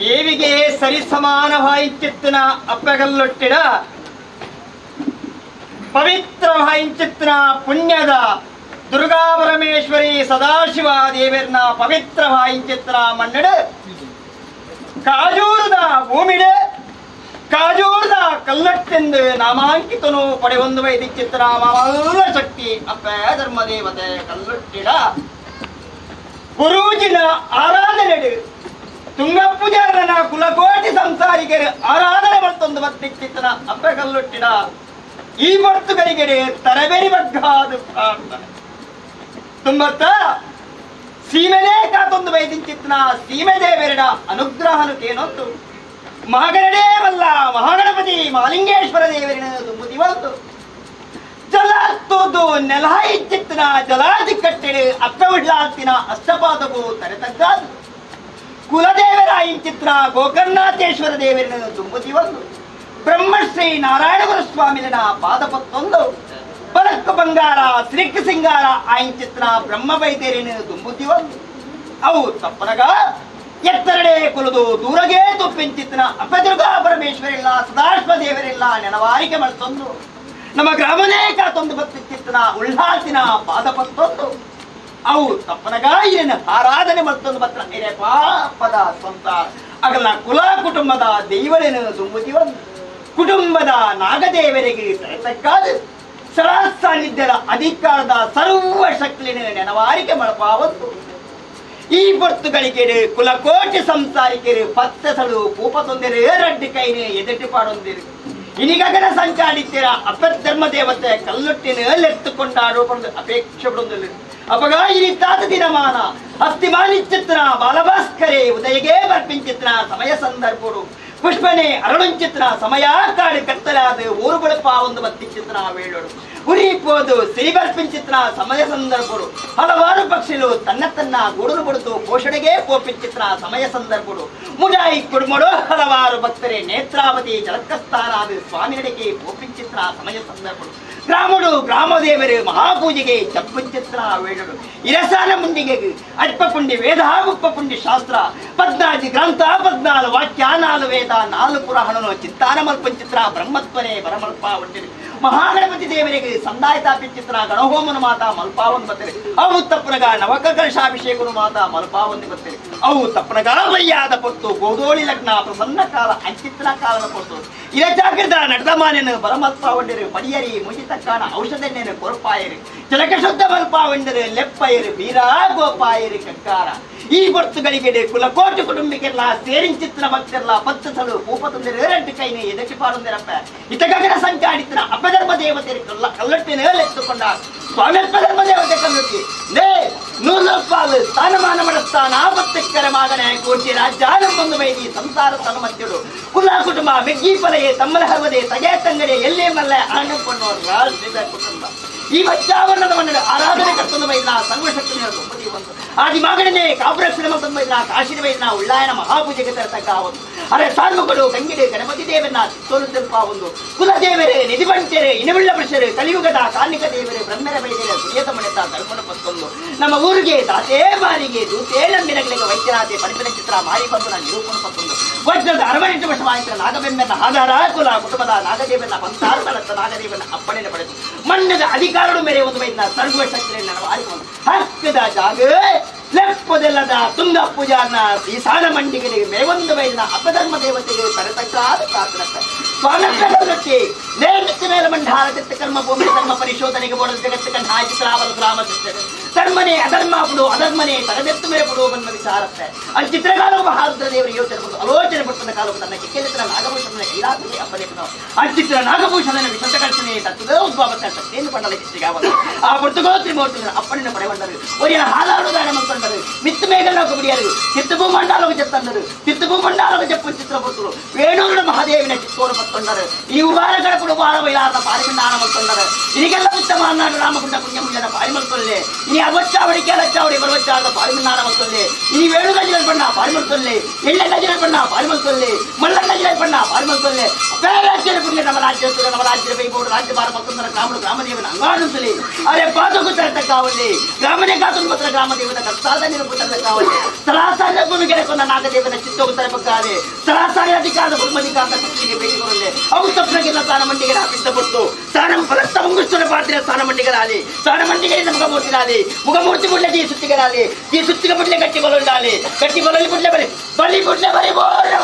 ದೇವಿಗೆ ಸರಿಸಮಾನವಾಯಿಚಿತ್ತಿನ ಅಪ್ಪಗಲ್ಲೊಟ್ಟಿಡ ಪವಿತ್ರವಾಯಿಂಚಿತ್ತಿನ ಪುಣ್ಯದ ದುರ್ಗಾ ಪರಮೇಶ್ವರಿ ಸದಾಶಿವ ದೇವಿರ್ನ ಪವಿತ್ರವಾಯಿಂಚಿತ್ತಿನ ಮಣ್ಣಡು ಕಾಜೂರದ ಭೂಮಿಡೆ ಕಾಜೂರದ ಕಲ್ಲಟ್ಟೆಂದು ನಾಮಾಂಕಿತನು ಪಡೆಯೊಂದು ವೈದಿಚಿತ್ರ ಮಾಮಲ್ಲ ಶಕ್ತಿ ಅಪ್ಪ ಧರ್ಮದೇವತೆ ಕಲ್ಲೊಟ್ಟಿಡ ಗುರೂಜಿನ ಆರಾಧನೆಡು ತುಂಗಪ್ಪುಜಾರನ ಕುಲಕೋಟಿ ಸಂಸಾರಿಕರು ಆರಾಧನೆ ಮತ್ತೊಂದು ಬತ್ತಿಕ್ಕಿತ್ತನ ಅಪ್ಪ ಕಲ್ಲೊಟ್ಟಿಡ ಈ ಬರ್ತುಗಳಿಗೆ ತರಬೇರಿ ಬಗ್ಗಾದು ಪ್ರಾರ್ಥನೆ. ತುಂಬತ್ತ ಸೀಮೆನೇ ಕಾತೊಂದು ವೈದಿಂಚಿತ್ನ ಸೀಮೆ ದೇವರಡ ಅನುಗ್ರಹನು ಮಹಾಗಣನೇ ವಲ್ಲ ಮಹಾಗಣಪತಿ ಮಹಾಲಿಂಗೇಶ್ವರ ದೇವರಿನ ತುಂಬುದಿವಂತು ಜಲಾತ್ತೋದು ನೆಲ ಇಚ್ಚಿತ್ತಿನ ಜಲಾದಿ ಕಟ್ಟೆಡು ಅಪ್ಪ ಉಳ್ಳಾಲ್ತಿನ ಅಷ್ಟಪಾದವು ತರೆತಗ್ಗಾದು ಕುಲದೇವರ ಇಂಚಿತ್ರ ಗೋಕರ್ಣಾಥೇಶ್ವರ ದೇವರಿನ ತುಂಬುದಿವಂದು ಬ್ರಹ್ಮಶ್ರೀ ನಾರಾಯಣ ಗುರುಸ್ವಾಮಿನ ಪಾದಪತ್ತೊಂದು ಬಲಕ್ಕು ಬಂಗಾರ ಶ್ರೀಕ್ ಸಿಂಗಾರ ಆಯಿಂಚಿತ್ರ ಬ್ರಹ್ಮ ವೈದ್ಯರಿನ ತುಂಬುದಿವಂದು ಅವು ತಪ್ಪನಗ ಎತ್ತರಡೆ ಕುಲದು ದೂರಗೇ ತುಪ್ಪಿಂಚಿತ್ನ ಅಪದುರ್ಗಾ ಪರಮೇಶ್ವರಿಲ್ಲ ಸದಾಶ್ವ ದೇವರಿಲ್ಲ ನೆನವಾರಿಕೆ ಮಳ್ತೊಂದು ನಮ್ಮ ಗ್ರಾಮನೇ ಕಾತೊಂದು ಬತ್ತಿಚ್ಚಿತ್ನ ಉಳ್ಳಾಲ್ತಿನ ಪಾದಪತ್ತೊಂದು ಅವು ತಪ್ಪನಗ ಇರನ ಆರಾಧನೆ ಮತ್ತೊಂದು ಬತ್ರ ಇರೆ ಪಾಪದ ಸ್ವಂತ ಅಗಲ ಕುಲ ಕುಟುಂಬದ ದೈವಳೇನು ತುಂಬುದಿವಂದು ಕುಟುಂಬದ ನಾಗದೇವರಿಗೆ ತರತಕ್ಕಾದ ಸದಾ ಸಾನ್ನಿಧ್ಯದ ಅಧಿಕಾರದ ಸರ್ವ ಶಕ್ತಿನ ನೆನವಾರಿಕೆ ಮಳಪಾವತ್ತು. ಈ ಪೊರ್ತುಗಳಿಗೆ ಕುಲಕೋಟಿ ಸಂಸಾರಿಕರು ಪತ್ತಸಳು ಪೂಪ ತೊಂದರೆ ರಡ್ಡಿ ಕೈನೆ ಎದೆಟ್ಟು ಪಾಡೊಂದಿರು ಇನಿಗಗನ ಸಂಚಾಡಿತ್ತೀರ ಅಪಧರ್ಮ ದೇವತೆ ಕಲ್ಲುಟ್ಟಿನ ಎಲೆತ್ತುಕೊಂಡಾಡೋ ಪಡೆದು ಅಪೇಕ್ಷೆ ಪಡೊಂದಿಲ್ಲ. ಅಪಗ ಇರಿತಾದ ದಿನಮಾನ ಅಸ್ತಿಮಾನಿಚಿತ್ರ ಬಾಲಭಾಸ್ಕರೇ ಉದಯಗೆ ಬರ್ಪಿಂಚಿತ್ರ ಸಮಯ ಸಂದರ್ಭಡು ಪುಷ್ಪನೆ ಅರಳುಂಚಿತ್ರ ಸಮಯ ಕಾಡು ಕತ್ತಲಾದ ಊರು ಬಡಪ ಒಂದು ಬತ್ತಿಚಿತ್ರ ವೇಳೋಡು ಉರಿಪೋದು ಸಿರಿಬರ್ಪಿಂಚಿತ್ರ ಸಮಯ ಸಂದರ್ಭಡು ಹಲವಾರು ಪಕ್ಷಿಗಳು ತನ್ನ ತನ್ನ ಗೂಡಲು ಬಡಿದು ಪೋಷಣೆಗೆ ಪೋಪಿಂಚಿತ್ರ ಸಮಯ ಸಂದರ್ಭಡು ಮುಜಾಯಿ ಕುಡುಮಡು ಹಲವಾರು ಭಕ್ತರೇ ನೇತ್ರಾವತಿ ಜಲಕಸ್ಥಾನಾದ ಸ್ವಾಮಿ ನಡೆಗೆ ಪೋಪಿಂಚಿತ್ರ ಸಮಯ ಸಂದರ್ಭಡು ಗ್ರಾಮಡು ಗ್ರಾಮದೇವರು ಮಹಾಪೂಜೆಗೆ ಚಪ್ಪುಂಚಿತ್ರ ವೇಳಡು ಇರಸಾನ ಮುಂಡಿಗೆ ಅಲ್ಪ ಪುಂಡಿ ವೇದ ಉಪ್ಪ ಪುಂಡಿ ಶಾಸ್ತ್ರ ಪದ್ನಾಜಿ ಗ್ರಂಥ ಪದ್ನಾಲು ವಾಕ್ಯ ನಾಲು ವೇದ ನಾಲು ಪುರಾಣನು ಚಿಂತಾನ ಮಲ್ಪಂಚಿತ್ರ ಬ್ರಹ್ಮತ್ವನೇ ಬರಮಲ್ಪ ಒಂಟಿರಿ ಮಹಾಗಣಪತಿ ದೇವರಿಗೆ ಸಂದಾಯ ಚಿತ್ರ ಗಣಹೋಮನ ಮಾತಾ ಮಲ್ಪಾವನ್ ಬತ್ತರೆ ಅವು ತಪ್ಪನಗ ನವಕ ಕಲಶಾಭಿಷೇಕನು ಮಾತಾ ಮಲ್ಪಾವಂದಿ ಬತ್ತರೆ ಅವು ತಪ್ಪನಗ ವಯ್ಯಾದ ಪೊತ್ತು ಗೋದೋಳಿ ಲಗ್ನ ಪ್ರಸನ್ನ ಕಾಲ ಅಂಚಿತ್ರ ಕಾಲದ ಪೊತ್ತು ಇರ ಜಾಗ್ರದ ನಡೆದಮಾನೇನು ಬರಮಲ್ಪಾವಂಡಿರು ಪಡಿಯರಿ ಮುಜಿತಕ್ಕಾನ ಔಷಧನ್ನೇನು ಕೊರಪಾಯರು ಜಲಕ ಶುದ್ಧ ಮಲ್ಪಾವಂಡಿರು ಲೆಪ್ಪಯರು ಬೀರಾ ಗೋಪಾಯರು ಕಕ್ಕಾರ. ಈ ಬರ್ತುಗಳಿಗೆ ಕುಲಕೋಟಿ ಕುಟುಂಬಿಕೆಲ್ಲ ಸೇರಿಂಚಿತ್ರ ಭಕ್ತರೆಲ್ಲ ಪತ್ತಸಲು ಪೂಪ ತಂದಿರು ರೆಡ್ಡು ಕೈನ ಎದಕ್ಕೆ ಪಾಡೊಂದಿರಪ್ಪ ಇತಗಗನ ಸಂಚಾಡಿತ್ರ ಅಪಧರ್ಮ ದೇವತೆ ಕಲ್ಲ ಕಲ್ಲಟ್ಟಿನ ಎತ್ತುಕೊಂಡ ಸ್ವಾಮಿ ಧರ್ಮ ದೇವತೆ ಕಲ್ಲುಟ್ಟಿ ನೇ ನೂಲಪ್ಪಾಲು ಸ್ಥಾನಮಾನ ಮಡಸ್ಥಾನ ಆಪತ್ತಕ್ಕರ ಮಗನೆ ಕೋಟಿ ರಾಜ್ಯಾನಂ ಬಂದು ಬೈದಿ ಸಂಸಾರ ತನುಮತ್ಯಡು ಕುಲ ಕುಟುಂಬ ಮೆಗ್ಗಿ ಪಲೆಯೇ ತಮ್ಮಲ ಹರುವದೆ ತಗೆ ತಂಗಡೆ ಎಲ್ಲೇ ಮಲ್ಲ ಆಂಡ ಪಣ್ಣು ರಾಜ್ಯದ ಕುಟುಂಬ ಈ ಬಚ್ಚಾವರಣದ ಮನ್ನಡ ಆರಾಧನೆ ಕರ್ತೊಂದು ಬೈದ ಸರ್ವಶಕ್ತಿನ ತುಂಬದಿ ಒಂದು ಆದಿ ಮಗನೇ ಕಾಪುರಕ್ಷಣೆ ತಂದು ಬೈದ ಕಾಶಿನ ಬೈದ ಉಳ್ಳಾಯನ ಮಹಾಪೂಜೆಗೆ ತರತಕ್ಕ ಒಂದು ಅರೆ ಸಾರ್ಮುಗಳು ಗಂಗಿಡೆ ಗಣಪತಿ ದೇವನ ತೋಲು ತೆಲ್ಪ ಒಂದು ಕುಲದೇವರೇ ನಿಧಿಬಂಟೆರೆ ಇನವಿಳ್ಳ ಪುರುಷರು ಕಲಿಯುಗದ ಕಾರ್ಣಿಕ ದೇವರೇ ಬ್ರಹ್ಮರ ಬೈದರೆ ಸುರಿಯದ ಮನೆತ ಧರ್ಮನ ಪತ್ತೊಂದು ನಮ್ಮ ಊರಿಗೆ ದಾತೇ ಮಾರಿಗೆ ದೂತೇ ನಂಬಿನಗಳಿಗೆ ವೈದ್ಯನಾಥೆ ಪಡಿಪಿನ ಚಿತ್ರ ಮಾರಿ ಬಂದು ನಾನು ನಿರೂಪಣ ಪತ್ತೊಂದು ವಜ್ರದ 68 ವರ್ಷವಾಯಿತು ನಾಗಬೆಂಬೆನ್ನ ಆಧಾರ ಕುಲ ಕುಟುಂಬದ ನಾಗದೇವನ ಬಂತಾರು ಬಲತ್ತ ನಾಗದೇವನ ಅಪ್ಪಣೆಯನ್ನು ಪಡೆದು ಮಣ್ಣದ ಅಧಿಕಾರಡು ಮೇರೆ ಒಂದು ಬೈದ ಸರ್ವಶಕ್ತಿಯನ್ನು ಆರಿಕೊಂಡು ಹಕ್ಕದ ಜಾಗ ಲೆಪ್ಪದೆಲ್ಲದ ತುಂಗ ಪೂಜಾನ ಈ ಮಂಡಿಗಳಿಗೆ ಮೇವೊಂದು ಬೈದ ಅಪಧರ್ಮ ದೇವತೆಗೆ ತರತಕ್ಕಾದ ಪ್ರಾರ್ಥನೆ ಸ್ವಾಮಿ ನೇಮಿತ್ತ ಮೇಲೆ ಮಂಡಾರ ಚಿತ್ತ ಕರ್ಮ ಭೂಮಿ ಧರ್ಮ ಪರಿಶೋಧನೆಗೆ ಬೋಡ ಜಗತ್ತು ಕಂಡ ಚಿತ್ರಾವರ ರಾಮ ಧರ್ಮನೇ ಅಧರ್ಮ ಪುಡು ಅಧರ್ಮನೇ ತರದೆತ್ತು ಮೇಲೆ ಪುಡು ಬಂದ ವಿಚಾರತ್ತೆ ಅಲ್ಲಿ ಚಿತ್ರಕಾಲವು ಮಹಾರುದ್ರ ದೇವರು ಯೋಚನೆ ಪಟ್ಟು ಆಲೋಚನೆ ಪಟ್ಟದ ಕಾಲವು ತನ್ನ ಕಿಕ್ಕೆಲಿತ್ರ ನಾಗಭೂಷಣನ ಕೈಲಾಸಕ್ಕೆ ಅಪ್ಪಲೇಪನು ಅಂಚಿತ್ರ ನಾಗಭೂಷಣನ ವಿಶಂತ ಕರ್ಷಣೆ ತತ್ವದ ಉದ್ಭವತ್ತ ಶಕ್ತಿಯನ್ನು ಪಂಡಲ ಚಿತ್ರಿಗಾವನು ಆ ಪೊರ್ತುಗೋ ತ್ರಿಮೂರ್ತಿಗಳ ಅಪ್ಪಣಿನ ಪಡೆಗೊಂಡರು ಒರಿಯ ಹಾಲಾಡುದಾನ ಮಂಕೊಂಡರು ಮಿತ್ತು ಮೇಘಲೋಕ ಬಿಡಿಯರು ಚಿತ್ತಭೂ ಮಂಡಲವು ಚೆತ್ತಂದರು ಚಿತ್ತಭೂ ಮಂಡಲವು ಚೆಪ್ಪು ಚಿತ್ರಪುತ್ರರು ವೇಣೂರುಡ ಮಹಾದೇವಿನ ಚಿತ್ತೋರು ಪತ್ತೊಂಡರು ಈ ಉಬಾರ ಗಣಪತಿ ಕುಡುಬಾರ ಬೈಲಾರದ ಪಾರಿಮಿಂದಾನ ಮಲ್ತೊಂದರೆ ಇನಿಗೆಲ್ಲ ಉತ್ತಮ ಅನ್ನಾಡು ರಾಮಗುಂಡ ಪುಣ್ಯಮುಳ್ಳನ ಪಾರಿಮಲ್ತೊಲ್ಲೆ ಇನಿ ಅರವಚ್ಚಾವಡಿ ಕೇಳಚ್ಚಾವಡಿ ಬರವಚ್ಚಾರದ ಪಾರಿಮಿಂದಾನ ಮಲ್ತೊಲ್ಲೆ ಇನಿ ವೇಣುಗಜಿನ ಬಣ್ಣ ಪಾರಿಮಲ್ತೊಲ್ಲೆ ಎಳ್ಳೆಗಜಿನ ಬಣ್ಣ ಪಾರಿಮಲ್ತೊಲ್ಲೆ ಮಲ್ಲಗಜಿನ ಬಣ್ಣ ಪಾರಿಮಲ್ತೊಲ್ಲೆ ಬೇರೆ ಪುಣ್ಯ ನಮ್ಮ ರಾಜ್ಯ ನಮ್ಮ ರಾಜ್ಯ ಬೈಬೋಡು ರಾಜ್ಯಭಾರ ಮತ್ತೊಂದರ ಗ್ರಾಮಡು ಗ್ರಾಮದೇವನ ಅಂಗಾಡುತ್ತಲೇ ಅರೆ ಪಾದಕು ತರತಕ್ಕಾವಲ್ಲಿ ಗ್ರಾಮನೇ ಕಾತುನ್ ಪತ್ರ ಗ್ರಾಮದೇವನ ಕರ್ತಾದ ನಿರಪು ತರತಕ್ಕಾವಲ್ಲಿ ಸರಾಸರಿ ಭೂಮಿಗೆ ಕೊಂದ ನಾಗದೇವನ ಚಿತ್ತೋಗು ತರಬೇಕಾದೆ ಸರಾಸರಿ ಅಧಿಕಾರದ ಬಹುಮಧಿಕಾರದ ಕುತ್ತಿಗೆ ಭೇಟಿಗೊಳ್ಳೆ ಅವು ತಪ್ಪನಾಗಿಲ್ಲ ಸ್ಥಾನ ಮಂಡಿಗಳ ಪಿತ್ತ ಸ್ಥಾನ ಫಲತ್ತ ಮುಂಗುಸ್ತನ ಪಾತ್ರೆ ಸ್ಥಾನ ಮಂಡಿಗಳಾಲಿ ಸ್ಥಾನ ಮಂಡಿಗಳಿಂದ ಮುಖಮೂರ್ತಿನಾಲಿ ಮುಖಮೂರ್ತಿ ಬುಡ್ಲೆ ಈ ಸುತ್ತಿಗರಾಲಿ ಈ ಸುತ್ತಿಗೆ ಬುಡ್ಲೆ ಗಟ್ಟಿ ಬಲುಂಡಾಲಿ ಗಟ್ಟಿ ಬಲಲಿ ಬುಡ್ಲೆ ಬಲಿ ಬಲಿ ಬುಡ್ಲೆ ಬಲಿ ಬೋರ.